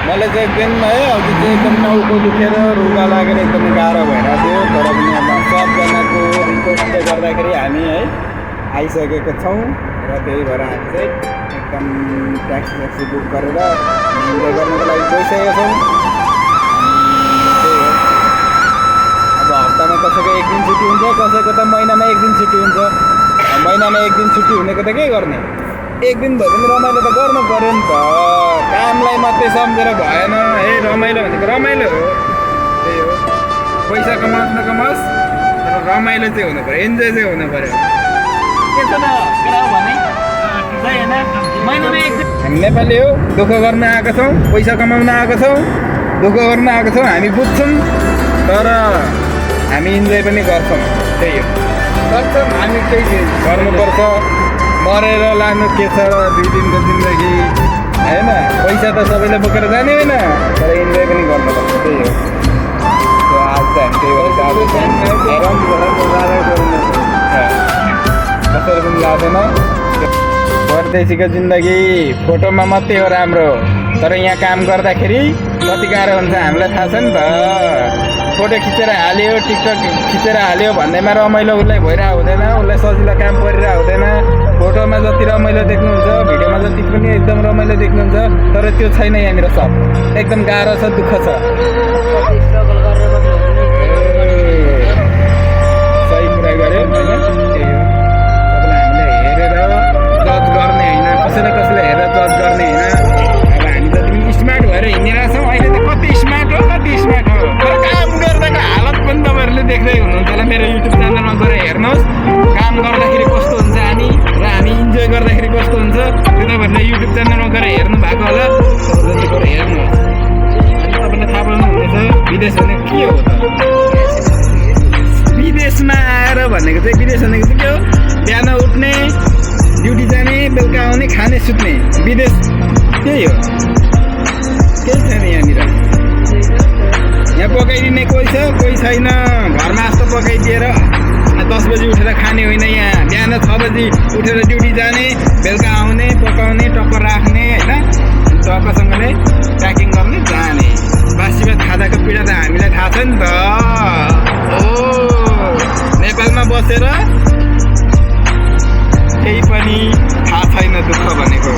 मैले चाहिँ एकदम है अघि चाहिँ एकदम टाउको दुखेर रुगा लागेर एकदम गाह्रो भइरहेको थियो तर पनि अब सबजनाको रिक्वेस्टले गर्दाखेरि हामी है आइसकेको छौँ र त्यही भएर हामी चाहिँ एकदम ट्याक्सी बुक गरेर इन्जोय गर्नको लागि गइसकेका छौँ। त्यही हो, अब हप्तामा कसैको एक दिन छुट्टी हुन्छ, कसैको त महिनामा एक दिन छुट्टी हुन्छ। महिनामा एक दिन छुट्टी हुनेको त के गर्ने, एक दिन भए पनि रमाइलो त गर्नु पऱ्यो नि त। कामलाई मात्रै सम्झेर भएन है, रमाइलो भनेको रमाइलो हो। त्यही हो, पैसा कमाओस् नकमाओस् तर रमाइलो चाहिँ हुनु पऱ्यो, इन्जोय चाहिँ हुनु पऱ्यो। हामी नेपाली हो, दुःख गर्न आएको छौँ, पैसा कमाउन आएको छौँ, दुःख गर्न आएको छौँ, हामी बुझ्छौँ तर हामी इन्जोय पनि गर्छौँ। त्यही हो, गर्छौँ हामी, केही गर्नुपर्छ। मरेर लानु के छ 2 दिनको जिन्दगी होइन, पैसा त सबैले बोकेर जाने होइन तर इन्जोय पनि गर्नुपर्छ। त्यही हो, आज चाहिँ हामी त्यही भएर कसरी पनि लाग्दैन। परदेशीको जिन्दगी फोटोमा मात्रै हो राम्रो, तर यहाँ काम गर्दाखेरि कति गाह्रो हुन्छ हामीलाई थाहा छ नि त। फोटो खिचेर हाल्यो, टिकटक खिचेर हाल्यो भन्दैमा रमाइलो उसलाई भइरहेको हुँदैन, उसलाई सजिलो काम परिरहेको हुँदैन। फोटोमा जति रमाइलो देख्नुहुन्छ, भिडियोमा जति पनि एकदम रमाइलो देख्नुहुन्छ तर त्यो छैन यहाँनिर, सब एकदम गाह्रो छ, दुःख छ। सही कुरा गऱ्यो होइन, त्यही हो। सबैलाई हामीले हेरेर जज गर्ने होइन, कसैले कसैले हेरेर जज गर्ने होइन। अब हामी जति पनि स्मार्ट भएर हिँडिरहेको छौँ, अहिले त कति स्मार्ट हो, कति स्मार्ट हो, तर काम गर्दाको हालत पनि तपाईँहरूले देख्दै हुनुहुन्छ होला। मेरो युट्युब च्यानलमा गएर हेर्नुहोस्, काम गर्दाखेरि कस्तो हुन्छ हामी र हामी इन्जोय गर्दाखेरि कस्तो हुन्छ, त्यो तपाईँहरूले युट्युब च्यानलमा गएर हेर्नु भएको होला। तपाईँहरूले गएर हेर्नुहोस्, अनि तपाईँले थाहा पाउनुहुनेछ विदेश भनेको के हो त। विदेशमा आएर भनेको चाहिँ, विदेश भनेको चाहिँ के हो, बिहान उठ्ने, ड्युटी जाने, बेलुका आउने, खाने, सुत्ने, विदेश त्यही हो। केही छैन यहाँनिर, यहाँ पकाइदिने कोही छ कोही छैन। घरमा जस्तो पकाइदिएर 10 बजी उठेर खाने होइन, यहाँ बिहान 6 बजी उठेर ड्युटी जाने, बेलुका आउने, पकाउने, टक्कर राख्ने होइन, टक्कसँगले प्याकिङ गर्ने, जाने। बासी भात खाँदाको पीडा त हामीलाई थाहा छ नि त। हो, नेपालमा बसेर केही पनि थाहा छैन दुःख भनेको।